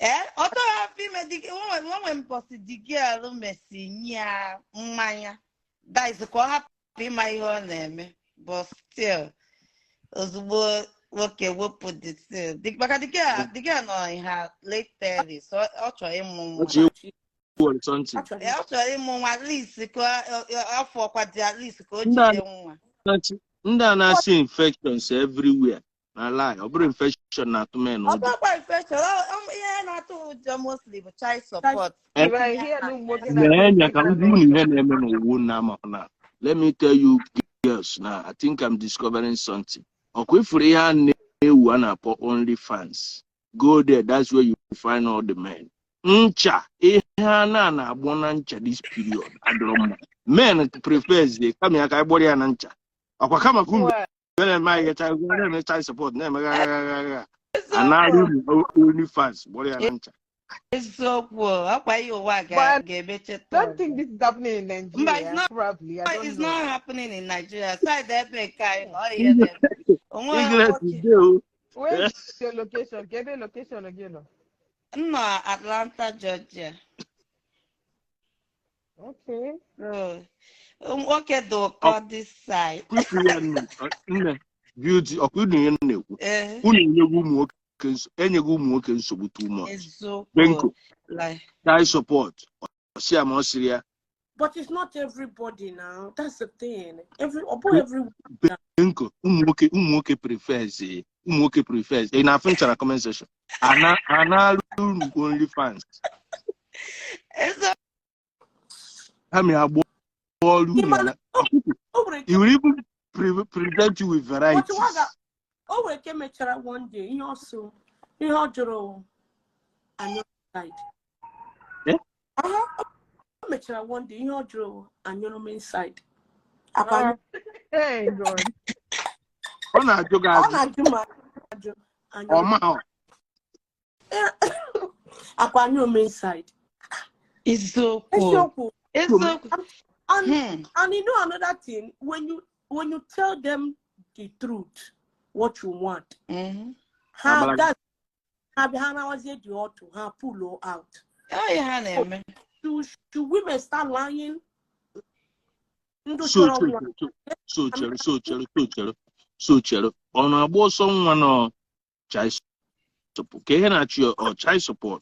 ee ọ tọrọ afọ ime onwe mbọsị the girl mesi nye ya mmanya that is ka ọ hapụ ịma ihe ọ na-eme but still ozugbo nwoke wepụ the thing maka the girl nọ in her late 30s so ọ chọrọ ịmụ nwa. Ọ chọrọ something. Ee, ọ chọrọ ịmụ nwa at least ka afọ kwa dị at least ka o jide nwa. Ndị a na-asị infections everywhere na lie. Ọ bụrụ infection na-atụ men Ọ ụjọ. bụrụkwa infection, ihe na-atụ ụjọ mostly bụ child support. If I hear no nwoke Na-enye ka m gwa unu ihe na-eme n'ụwa unu ama na. Let me tell you girls now, I think I'm discovering something. Ọkwa ifuru ihe a na-ewu a na-akpọ OnlyFans. Go there, that's where you find all the men. Ncha, ihe a na-agbọ na ncha this period adịrọ mma. Men prefers the kama ya ka anyị gbọrọ ya na ncha. Ọkwa kama ka unu na-eme ihe na-eme child support na-eme gha anarị unu OnlyFans gbọrọ ya na ncha. Eziokwu, ọkwa ihe ụwa ga-emeche. I don't think this is happening in Nigeria. Mba, probably. I don't it's know. Not happening in Nigeria. Side ebe nke anyị nọ, ihe na-eme. Where is your location? Give me location again. M nọ Atlanta, Georgia. Okay. Nwoke dị ụkọ this side. Nne, beauty, ọkwa unu ihe na-ekwu. Unu enyego ụmụ nwoke nsogbu too much. Eziokwu. Child support. But it's not everybody now. That's the thing. Every Benko, ụmụ nwoke prefers. In our na comment section. Ana OnlyFans. He will even present you with varieties. Oh, we came one day. He also he side. Yeah? Mechara one day, ihe ọ jụrụ anyụrụ m inside. Hey God. Ọ na-ajụ gị ajụ. Ọ na-ajụ m ajụ. Ọ ma Akwa anyụrụ m inside. Eziokwu. Eziokwu. And you know another thing, when you tell them the truth, what you want, how that the auto, how pull out. Oh yeah, Should women start lying? So chere. On a boss someone or child support. Or child support.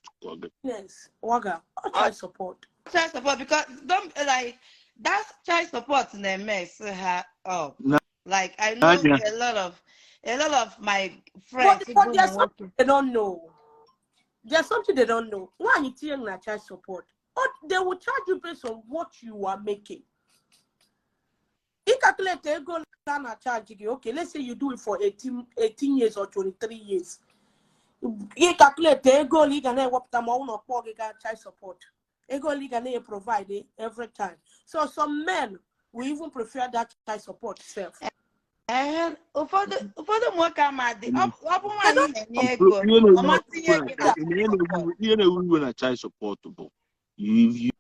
Yes, Waga. Or child support. Child support, because don't like that child support in a mess her up. No. Like I know a lot of my friends. But there's something they don't know. There's something they don't know. Why are you telling that child support? Or they will charge you based on what you are making. You calculate they go down and charge you. Okay, let's say you do it for 18 years or 23 years. You calculate they go legal and what time child support. They go legal and provide it every time. So some men will even prefer that child support itself. Ụfọdụ nwoke ama dị ọ bụ nwaanyị na-enye ego ihe na-ewu iwe na child support bụ you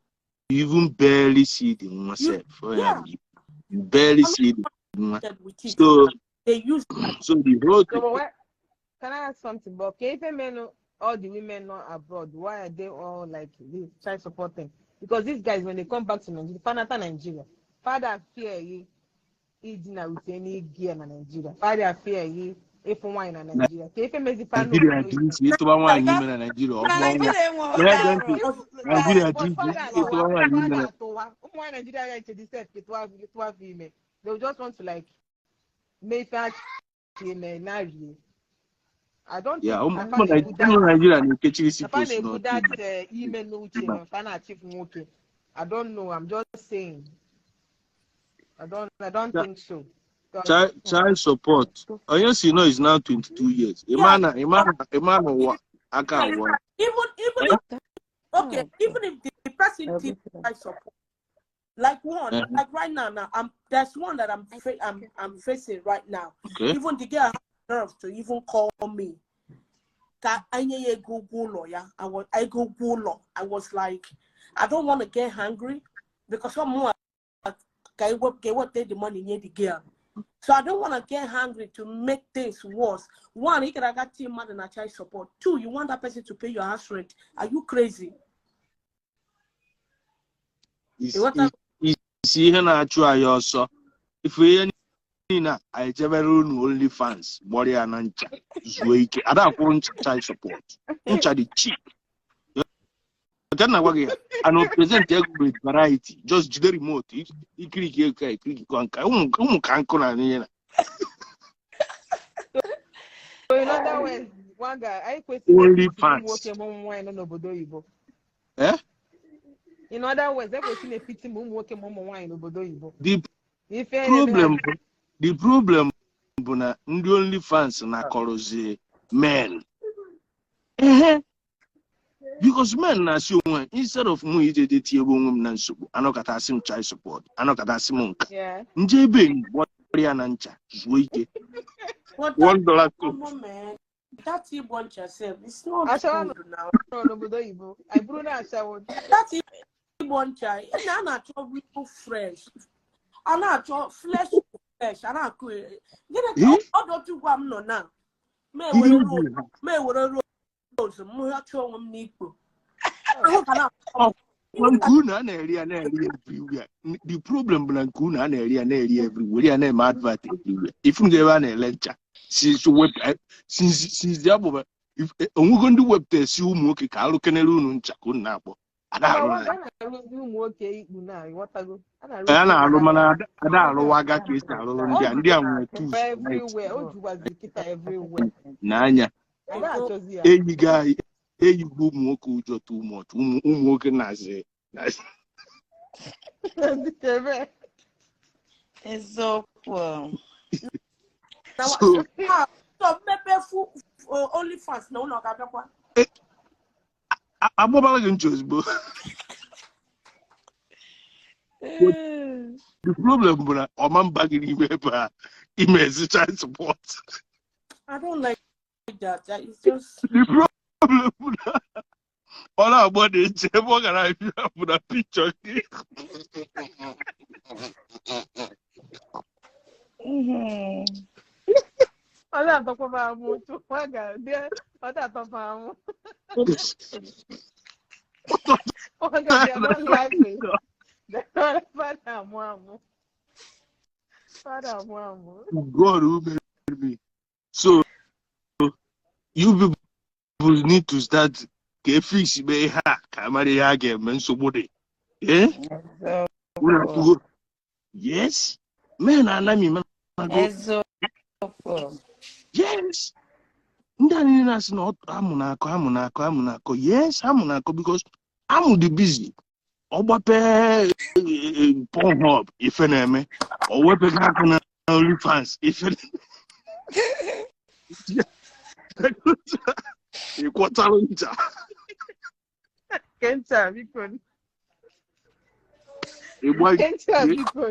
even barely see the nwa self. You barely see the nwa. So they use so the whole thing. So, can I ask something? But okay, if men, all the women not abroad, why are they all like this child support thing? Because these guys, when they come back to Nigeria, father Nigeria, father fear you. Idina with any gear in Nigeria. Father fear you if one in Nigeria. If Nigeria they just want to like make that I don't yeah, think Nigeria I don't know. I'm just saying. I don't think so. Child support. Onye si no is now 22 years. Yeah, Ịma na ụwa aka agwụ. even if okay, even if the person did child support, like one, like right now, I'm there's one that I'm facing right now. Okay. Even the girl had nerve to even call me. Ka anyị ya ego ụgwọ ụlọ ya. I go ụgwọ ụlọ. I was like, I don't want to get hungry because someone can get the money near the girl. So I don't want to get hungry to make things worse. One, you can get team mother and child support. Two, you want that person to pay your house rent. Are you crazy? Isi ihe na-achụ anyị ọsọ. Ife ihe niile a, anyị jebere unu OnlyFans gbọrọ ya na ncha zuo ike. Ada akwụrụ ncha child support. Ncha dị cheap. Nke m na-agwa gị ya, and o present ego with variety. Just jide remote, ikiriki ego ikiriki nka ụmụ ka nkụ na ihe na. So in other words, one guy, I question OnlyFans. nwoke ma ụmụ nwaanyị nọ n'obodo oyibo. Eh? In other words, ekwesịrị na-efiti ma ụmụ nwoke ma ụmụ nwaanyị n'obodo oyibo. The Ife na-eme problem bụ the problem bụ na ndị OnlyFans na-akọrọzi men. Ehe. Because men na-asị onwe ha, instead of mụ ije je tinye onwe m na nsogbu, anọkọta asị m child support, anọkọta asị m nka. Yeah. Nje ebe enyi gbọrọ ya na ncha zuo ike. But $1 coke. Come on, man. That Igbo yourself, it's not Ashawo good now. nọ n'obodo oyibo. Anyị bụrụ na ashawo. That Igbo ncha, ị na-achọ real fresh. A na-achọ flesh to flesh. A na-akụ gịnị ka ọ dọtụ gwa m nọ na ma ewere rose m hịọcha onwe m n'ikpo. Ahụ ga na-akọ m. Nke unu a na-eri ya na-eri everywhere. The problem bụ na nke unu a na-eri ya na-eri everywhere, ya na-eme advert everywhere. Ifu nga ebe a na-ele ncha since since ya bụ onwego ndị wepụta si ụmụ nwoke ka alụ kenere unu ncha ka unu na-akpọ. Ada Ma arụ nwa na a na-arụzi ụmụ nwoke ikpu na ịghọtago. A na-arụzi a na-alụ mana ada alụwaga ka esi alụrụ ndị a ndị a nwere tools right everywhere. O jukwaziri kịta everywhere. n'anya. A na-achọzi ya. Eyigo anyị eyigo ụmụ nwoke ụjọ too much. Ụmụ nwoke na-asị Ndị ebe. Eziokwu. So So mmepe fu OnlyFans na ụlọ ga-abịakwa. Agbabala gị ncha ozugbo. The problem bụ na ọma mba gị n'ime ebe a ime ezi child support. I don't like that. It's just The problem bụ na ọ na-agba na nche ebe ọ gara abịa bụ na picture gị. Ọ na-atọkwa m amụ. Chukwu a ga-abịa. Ọ na-atọkwa amụ. Ọ ga-abịa not laughing. Father amụ amụ. Father amụ amụ. God who made me. So you people need to start ka e fix mee ihe a ka amara ihe a ga-eme nsogbu dị. Eh? Unu afụgo? Yes. Men anami manago. Eziokwu. Yes. Ndị a niile na-asị na amụ na-akọ amụ na-akọ amụ na-akọ. Yes, amụ na-akọ because amụ dị busy. Ọ gbapee Pornhub ife na-eme. Ọ wepụga aka na OnlyFans ife ịkwọtara ncha. Kenta biko. Ịgba Kenta biko.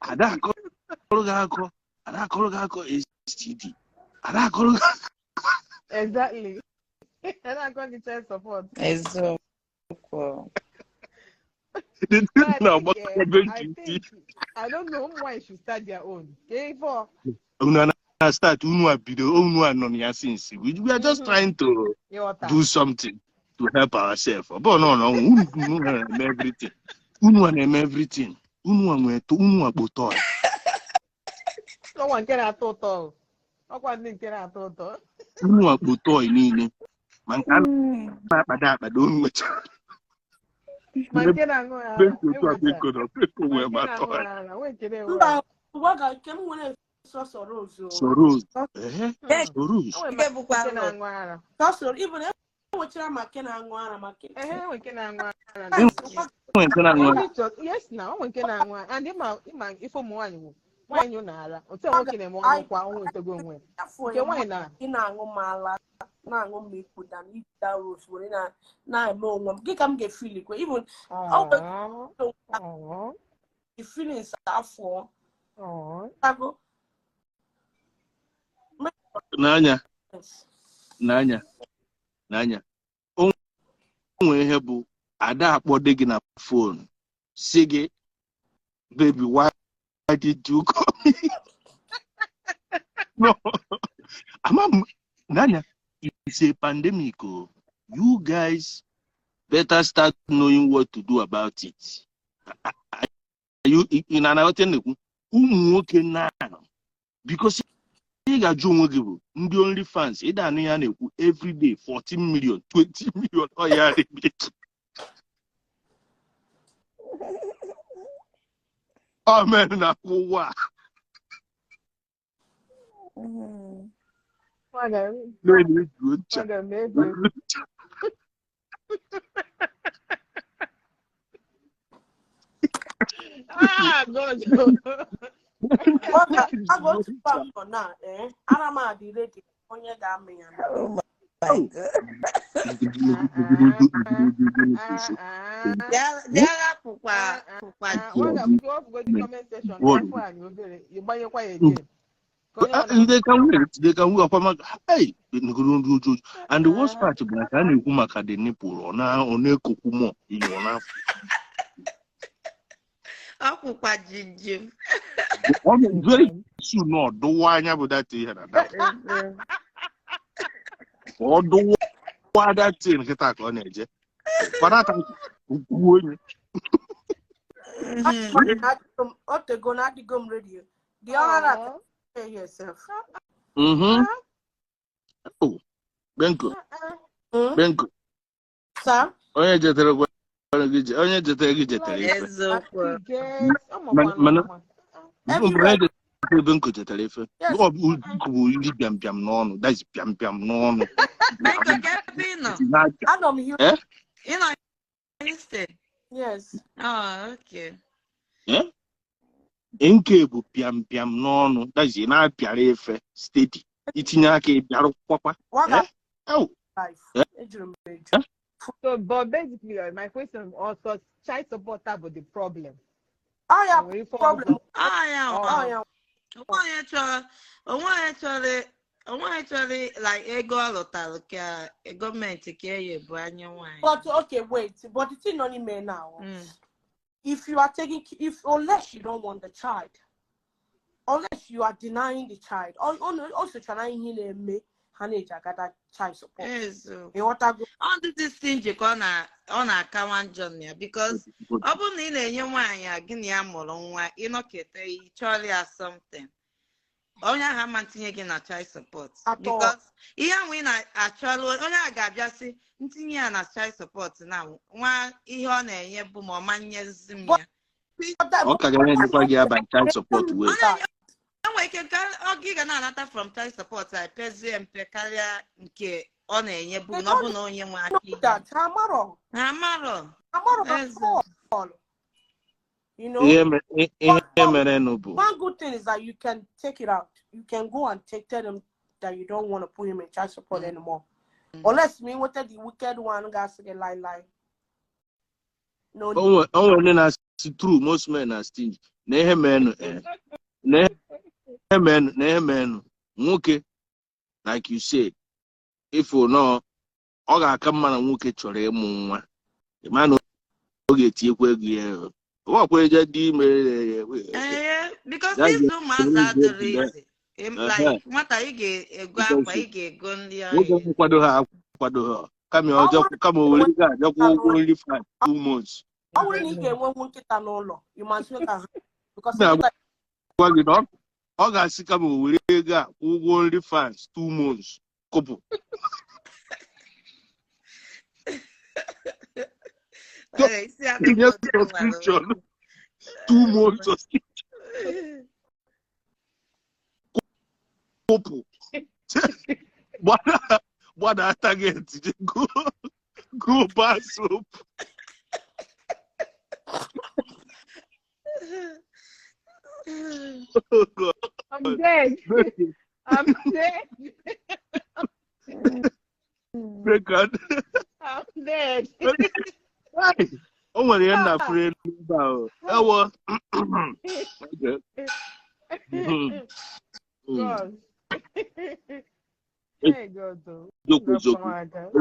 Ada akọrọ gị akọ. Ada akọrọ gị akọ STD. Ada akọrọ gị Exactly. A na-akọ gị child support. Eziokwu. The thing I na think, agbakọ I bench think, I don't know why should start their own. Okay, for unu na start unu a bido unu a nọ na ya since we are just trying to ịghọta. do something to help ourselves. Ọ bụrụ na ọ nọ unu unu na-eme everything. Unu a na-eme everything. Unu a nwere unu a kpo toy. Ọkwa nke na-atọ ụtọ. O. Ọkwa ndị nke na-atọ ụtọ. Unu a kpo toy niile. Ma nke a na-akpado akpado unu nwechara. Ma nke na-aṅụ ara, Beko otu a enwecha. beko nọ beko Ma nwee nke ma na-aṅụ toy. ara, nwee nke na-enwe mba ara. ụwa ga nke m nwere sọsọ rose o. So rose. Ehe. So rose. O nwere Nke ma bụkwa nke rose. na-aṅụ ara. Sọsọ even enwechara ma nke na-aṅụ ara ma nke Ehe, enwe nke na-aṅụ ara na. Enwe nke na-aṅụ ara. Only just yes na, o nwere nke na-aṅụ ara. And ịma ife ụmụ nwaanyị wụ. Nwaanyị na-ara otu a nwoke na-eme ọnụ kwa ọnwa etego onwe ya. Afọ Nke nwaanyị na ị na-aṅụ m ala na-aṅụ m ikwu dan ida rose were na-eme onwe m gị ka m ga-efili kwe even Aww, aww, the feelings afọ aww. tago N'anya, n'anya, n'anya. O nwere ihe bụ ada akpọde gị na phone si gị, "Baby, why did you call me?" No, ama m n'anya, it's a pandemic o. You guys better start knowing what to do about it. You ị na-aghọta na-ekwu ụmụ nwoke na because ị ga-ajụ onwe gị bụ ndị only fans ịda anụ ya na-ekwu everyday 14 million, 20 million, ọ ya na-eme ọ mere na akwụ ụgwọ a. Na-eju ncha. Aga m ego. Ah, God. Aga otu pam nọ na ara m adị redi onye ga-amị ya na. Oh my God. Bịara pụkwa pụkwa. Comment section afọ anyị obere ịgbanyekwa ya again. Ka onye ọbụla They can wait. They can wait. Ọkwa maka hey, nụgoro ndị ojo. And the worst part bụ na ka a na-ekwu maka the nipple, ọ na ọ na-ekokwu mọ ihe ọ na Ọ kwụkwa jijim. Ọ na very soon ọ dụwa anya bụ that ihe na that. Ọ dụwa that thing kịta ka ọ na-eje. Kwadata ukwu onye. O tego na adịgo m redio. The other that pay yourself. Oh, Benko, Benko. Sir? Onye jetere gwara gị onye jetere gị jetere ife. Eziokwu. Mana onye jetere Benko jetere ife. Ọ bụ Benko bụ iri bịam bịam n'ọnụ. That is bịam bịam n'ọnụ. Biko, ka ebe ị nọ? Anọ m here. Eh? Ị nọ Houston? Yes. Oh, okay. Eh? Nke bụ pịam pịam n'ọnụ. That is ị na-apịara efe steady. Itinye aka ị bịara kwakwa. Waga Eh? Oh. life. Eh? Ejuru m eju. So, but basically, my question also, child support about the problem. Ọ ya Enwere ife problem. ọzọ? Ọ ya Ọ. Ọ ya onwe onye chọrọ like ego ọ lụtalụ ka gọọmenti ka e bụ anya nwaanyị. But okay, wait. But the thing only me now. If you are taking, if unless you don't want the child, unless you are denying the child, or also trying to me, honey, got child support. Eziokwu. You want to go? Ọ ndị dị stingy ka ọ na-akawa njọ na ya because ọ bụrụ na ị na-enye nwaanyị a gị na ya mụrụ nwa ịnọkete ị chọrọ ya something, onye ahụ ama ntinye gị na child support At all. because ihe ahụ ị na-achọrọ onye a ga-abịa sị ntinye ya na child support na nwa ihe ọ na-enye bụ ma ọ ma nyezi m ya. But that, Ọ ka ga na-enyekwa gị aba child support wee. Ọ na-enye enwere ike nke ọ gị ga na-anata from child support a pezie mpe karịa nke ọ na-enye bụ They na ọ bụ don't na onye nwe aka know ihe that. Amaro, ha amarọ. Amaro at Eze. all. You know. Ihe But merenụ bụ one good thing is that you can take it out. You can go and take tell them that you don't want to put him in child support anymore. Unless me wanted the wicked one, guys, say lie lie. No. O nwere ndị na-asị true, most men are stingy na ihe merenụ na ihe merenụ na ihe merenụ nwoke, like you said, if no ọ ga-aka mma na nwoke chọrọ ịmụ nwa ịma na ọ ga-etinyekwa ego ya ọkwa eje dị ime. Ee, because That's these the ụmụazị only adịrị way. easy. Like nwata ị ga-ego akwa, ị ga-ego nri Nwoke ọhịa. nkwado ha akwado ha kama Ọ ọjọọ bụrụ kama o were ego ajakwa ụgwọ nri for 2 months. Ọ bụrụ na ị ga-enwenwu nkịta n'ụlọ, you must wait ka ha because Na-agwa nkịta gị na ọ ga-asị kama o were ego a kwụ ụgwọ nri fans 2 months kụpụ. Ee, isi Tinye akụkọ dị mma. Subscription, 2 months subscription, kụpụ gbada gbada target je go go buy soap. Oh, God. I'm dead. I'm dead. Break out. I'm dead. O nwere ihe nna furu elu ebe a o. Ewo. Okay. God. Hey, God, though. Eziokwu eziokwu.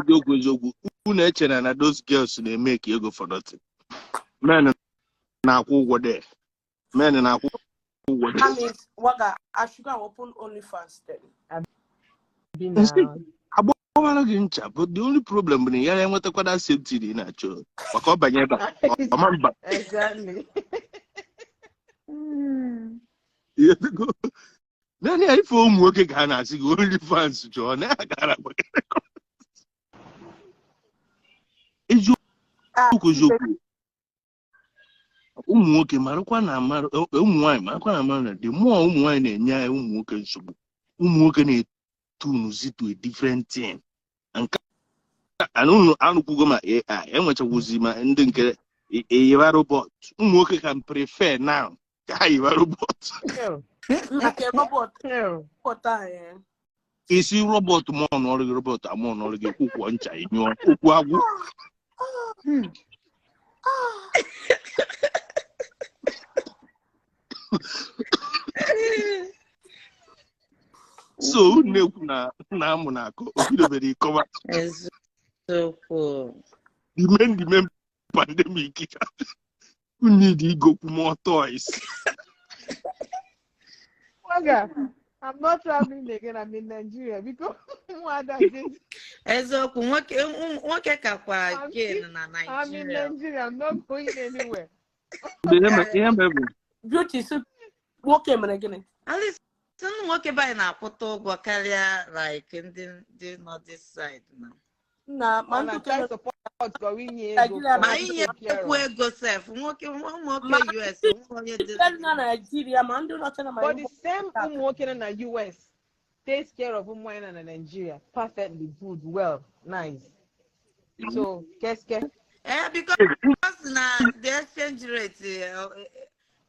Eziokwu eziokwu. Unu echere na those girls na-eme ka ego for nothing. Men na-akwụ ụgwọ there. Men na-akwụ ụgwọ That there. means Waga, I should go and open OnlyFans then. Be Nsị now. agbawara gị ncha, but the only problem bụ na ya enwetakwa that safety ị na-achọ maka ọ banye ebe a, ọma mba. Exactly. Naanị ya ife ụmụ nwoke ka a na-asị gị only fans chọọ na ya gara agba. Eziokwu eziokwu. Ụmụ nwoke marakwa na amarụ, ụmụ nwaanyị marakwa na amarụ na the more ụmụ nwaanyị na-enye anyị ụmụ nwoke nsogbu, ụmụ nwoke na-etunuzi to a different thing. Nke a unu anụkwugo ma AI enwechakwuzi ma ndị nke eyiwa robot. Ụmụ nwoke can prefer now ka ha yiwa robot. Like a robot. Robot, eh. Isi robot mụọ n'ọrụ gị, robot amụọ n'ọrụ gị, kwụkwọ ncha ịnyụọ okwu agwụ. So unu na-ekwu na amụ na-akọ o bidobere ịkọwa Eziokwu. the main pandemic. You need igokwu more toys. Waga, I'm not traveling again. I'm in Nigeria because Mwada is Eziokwu, nwoke kakwa gain na I'm in Nigeria. Nigeria. I'm not going anywhere. Ihe mere bụ Beauty, so nwoke mere gịnị? At least ụmụ nwoke be anyị na-akwụta ụgwọ karịa like ndị nọ this side na. Na ma Ọ na ndị child support gọrọ inye ego Nigeria Ma for inye take care ekwu of. ego sef, nwoke ụmụ nwoke Ma US, ụmụ onye dị ndị na Nigeria, ma ndị nọcha na ma But the same ụmụ nwoke nọ na US takes care of ụmụ nwaanyị nọ na Nigeria perfectly good, well, nice. So, keske. Eh, because na the exchange rate,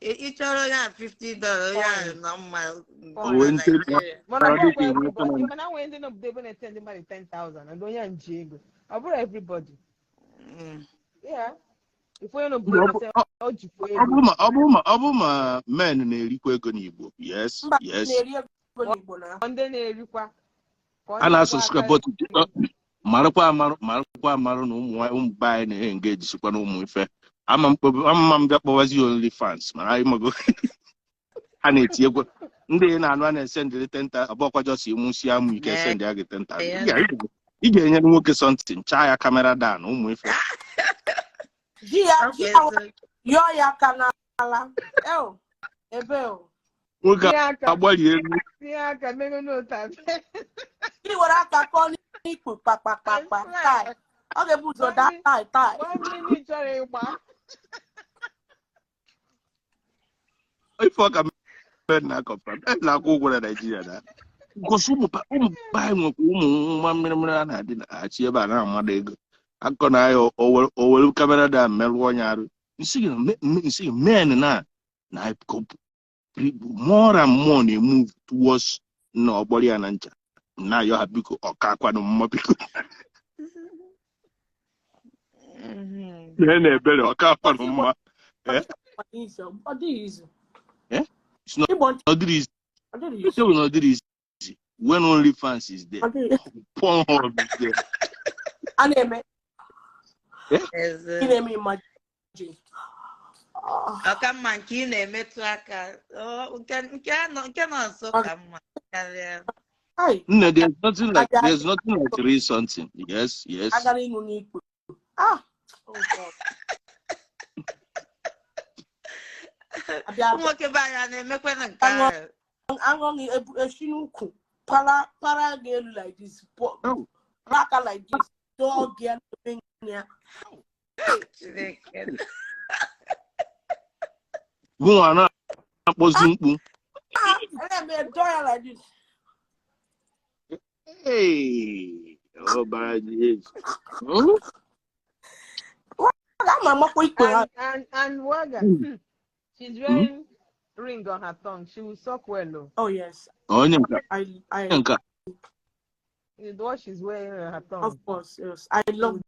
ị chọrọ ya $50 ya nọ mma Owe na ntị Nigeria. Mana Ọ ọ dịka bụrụ enweta everybody, na mana nwere ndị nọ ebe na-ete ndị mmadụ 10,000 and onye nji ego. Ọ bụrụ everybody. Yeah. If onye nọ obodo ebe ọ jikwa ego. Ọ bụrụ ma men na-erikwa ego n'Igbo. Yes, Mba yes. na-eri ego n'Igbo na. Ndị na-erikwa. Ka ọ A na-akwụ na-asubscribe aka but marakwa amarụ na ụmụ be anyị na-engage sikwa na ụmụ ife. Ama m bịa kpọwazi OnlyFans mana anyị mago ha na-etinyekwa ndị na-anụ a na-esendịrị 10,000 ọbọkwa jọs ịmụsi amụ ike esendị ya gị 10,000. Ị ga-enyere nwoke something chaa ya kamera down ụmụ ife. Ji ya yọọ ya aka n'ala. Eo, ebe o. Nwoke agbalị elu. Tinye aka mego n'ụta. Ị were aka kọọ n'ikpu kpakpakpakpa tai. Ọ ga-ebu ụzọ daa tai tai. Nwanne chọrọ ịgba. Ife ọka men na-akọpa na-akwụ ụgwọ na Naịjirịa na gosi ụmụ be anyị nwekwa ụmụ nwa mmiri a na-adị na-achị ebe a na-amado ego akọ na ya o were kamera da merụọ onye arụ nsị gị men na more and more na-emove towards na ọgbọrọ ya na ncha na ayọ ha biko ọka akwanụ mma biko na ebere ọka akwanụ mma. Ọ dịghị izu. It's not easy. It's not easy. When OnlyFans is there, Pornhub is there. A na-eme. Ị na-eme imagine. Ọka mma nke ị na-emetụ aka nke nọ nso ka mma karịa. No, there's nothing like real something. Yes, yes. Agara ịṅụ n'ikpu. Ah, oh God. Nwoke be anyị a na-emekwa na nke ahụ. Aṅụ esi n'ukwu para ga-elu like this, aka like this, dọọ gị ya. Chineke. Gụnwa na-akpọzi mkpu. Na-eme dọọ ya like this. Hey, ọbara Jesu. Ama amakwa ikpe ha. And Waga, she's wearing ring on her tongue, she will suck well. Oh. Oh yes, Onye nka, I onye nka. What she's wearing on her of tongue. course, yes, I She love will